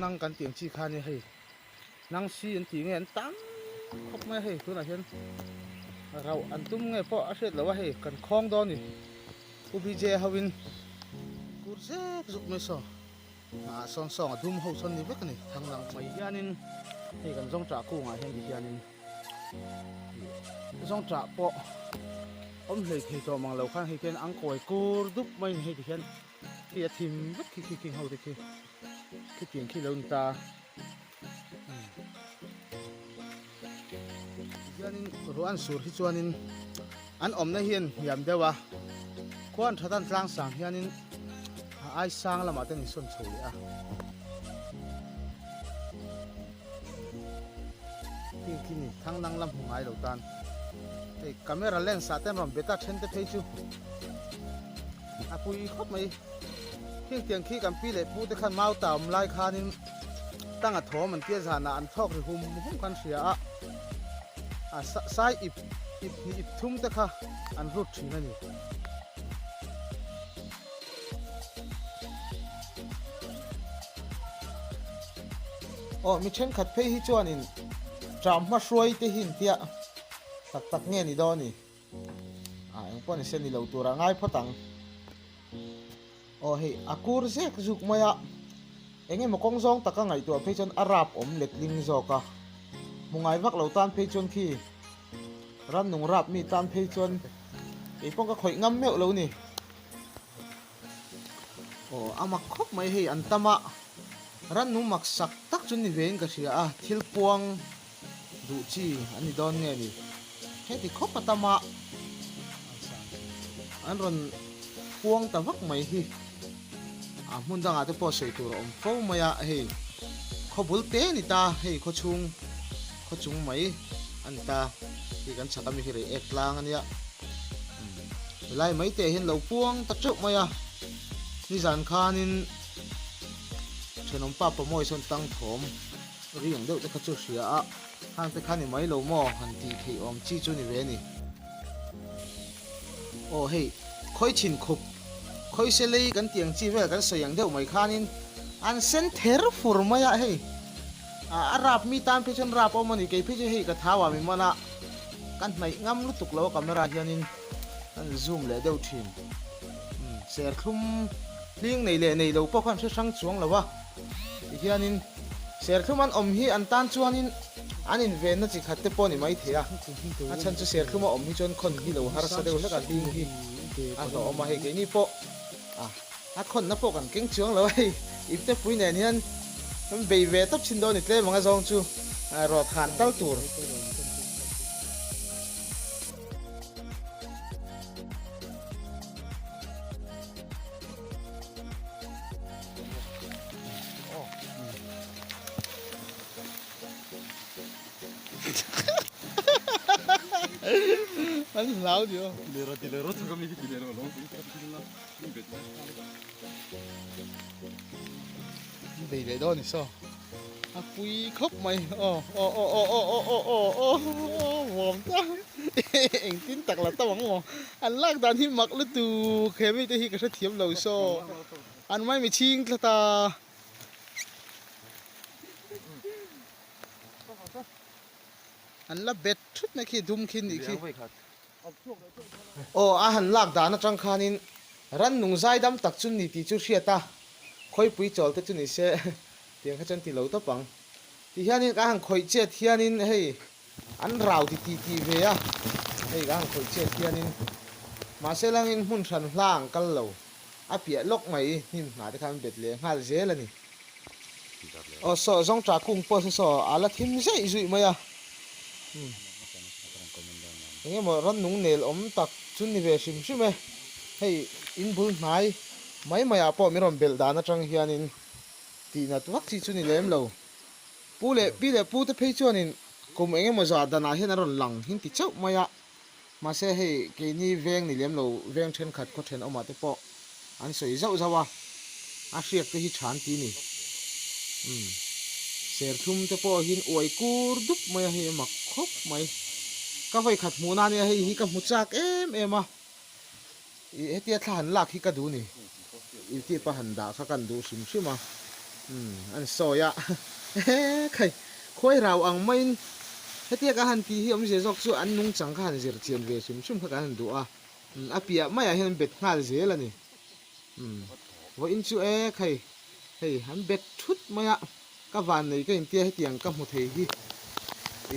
nang kan tih ang chi kha nia hei nang si an tih nge an tam khawp mai a hei tunah hian rauh an tum nge pawh a hriat loh a hei kan khawng dawn a ni Pu BJ ho in kur zek zuk mai saw ah sawn sawng a dum ho sawn ni vek a ni thang nang mai hianin hei kan zawng tah kungah hian ti hianin zawng tah pawh awm hlei thei tawh mang lo khan hei khian ang kawi kur dup mai a ni hei ti hian. Khi a thim vek khi khi khi ho te khi khitiang khi lo ni ta hianin ruah an sur hi chuanin an awmna hian hniam deuh a khuan tha tan tlang sang hianin a ai sang lamah te an insawn chho leh a khi khi ni thang dang lam hmu ngai lo tan hei camera lens ah te an rawn bet a then te phei chu A pui khawp mai. Khing tiang khi kan pi leh pu te khan mau ta awm lai khanin tang a thawm an tia zanah an thawk ri hum hum khan hria a, a sai ip ip hnih ip thum te kha an rut thin a ni. Aw mi thenkhat phei hi chuanin ṭam hma hruai te hi an tia tak tak nge ni dawn ni. Ah eng pawh ni se ni lo tur a ngai phawt ang. Aw hei a kur zek zuk mai a, eng emaw kawng zawng taka ngaihtuah phei chuan a rap awm letling zawk a, hmu ngai vak lo tan phei chuan khi rannung rap mi tan phei chuan kei pawh ka khawih ngam meuh lo ni. Aw a mak khawp mai hei an tam a, rannung mak sak tak chu ni vein ka hria a, thil puang Duh chi an ni dawn nge ni? Heti khawp a tama an rawn puang ta vak mai hi a hmun dangah te pawh sawi tur a awm fo mai a, hei khaw bul te a ni ta, hei khaw chhung khaw chung mai a ni ta, hei kan chhak ami hi rei ek tlang a nia, helai mai te ah hian lo puang ta teuh mai a, nizan khanin thenawm pa pamawi sawn tang thawm. Ri ang deuh te kha chu hria a, hang te kha ni mai lo maw han tih theih awm chi chu ni ve a ni. Aw hei, khawi chhin khup, khawi se lei kan tih ang chi vel kan sawi ang deuh mai khanin an sen ther fur mai a hei. A rap mi tan phei chuan rap awm a ni, kei phei chu hei ka thau ah mi man a, ka hnaih ngam lutuk lo a camera hianin kan zoom leh deuh thin. Serthlum hling nei leh nei lo pawh khan hre hrang chuang lo a. Tihianin serthlum an awm hi an tan chuanin an invenna chi khat te pawh a ni mai thei a, a chhan chu serthlum a awm hi chuan khawn hi lo harsa deuh hlek a hling hi a hlawhawm a, hei keini pawh a khawnna pawh kan keng chuang lo a, hei ipte pui nen hian kan bei ve tawp chin dawn a ni tlem ang a zawng chu rawt han tal tur. An hlau ni aw. Lera ti lera chu ka mi ti lera lo. Bei leh dawn ni saw. A pui khawp mai. Aw aw aw aw aw aw aw aw aw aw vawm ta. Engtin tak la tam ang maw. An lak dan hi mak lutuk he mite hi ka hrethiam lo saw. An mai mi chhing tlat a. An la bet thut na khi dum khi nih khi. Aw a han lak dan atang khanin rannung zaidam tak chu ni tih chu hriat a, khawipui chawl te chu ni se tiang kha chuan ti lo tawp ang. Ti hianin ka han khawih chet hianin hei an rau ti tih tih ve a, hei ka han khawih chet hianin mahse langin hmun hran hla ang kal lo. A piah lawk mai hnim hnah te khan bet leh nghal zel a ni. Aw saw zawng tah kung pawh saw saw a la thim zeih zuih mai a. Eng emaw rannung nel awm tak chu ni ve hrim hrim e. Hei in bul hnai mai mai ah pawh min rawn belh dan atang hianin tihnat vak chi chu ni lem lo. Pu leh pi leh pu te phei chuanin kum eng emaw zah danah hian an rawn lang hin ti chauh mai a. Mahse hei keini veng ni lem lo veng thenkhat khaw thenawmah te pawh an sawi zauh zauh a, a hriak te hi tha an ti ni. Umm serthlum te pawh hian uai kur dup mai a, hei a mak khawp mai. Ka vawikhat hmuh na ania hei hi ka hmu chak em em a, ih hetia thla han lak hi ka duh ni, youtube a han dah kha kan duh hrim hrim a. Umm an sawi a, he khai khuai rau ang maiin hetia ka han tih hi awmzia zawk chu an nungchang kha han zir chian ve hrim hrim kha kan han duh a, umm a piah maiah hian an bet nghal zel a ni. Umm vawiin chu e khai hei an bet thut mai a, ka van nei ka intia hetiang ka hmu thei hi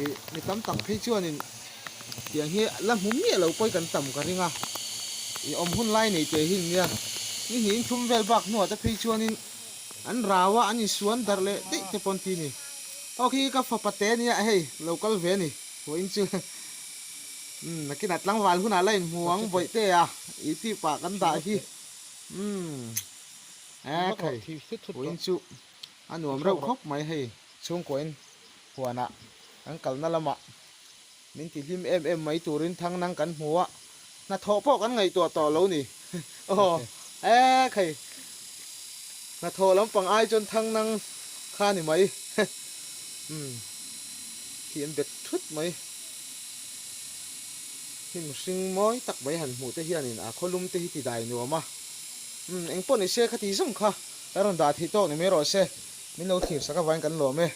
ih mi tam tak phei chuanin tiang hi la hmu miah lo pawi kan tam ka ring a, ih awm hun lai nei teh hi nia ni hnih in thum vel bak hnuah te phei chuanin an rau a an insuan darh leh daih te pawn ti ni. Aw khi ka fapa te nia hei lo kal ve a ni vawiin chu umm nakinah tlangval hunah la inhmu ang bawihte a ih tih pah kan dah hi umm e khai vawiin chu a nuam reuh khawp mai hei chhungkuain huanah kan kalna lamah min ti hlim em em mai turin thang nang kan hmu a hnathawh pawh kan ngaihtuah tawh lo ni aw e khai hnathawh lampang ai chuan thang nang kha ni mai umm khi an bet thut mai hnim hring mawi tak mai han hmuh te hianin a khawlum te hi ti dai nuam a umm engpawh ni se kha ti zawng kha ka rawn dah theih tawk ni mai rawh se min lo thlir sak avangin kan lawm e.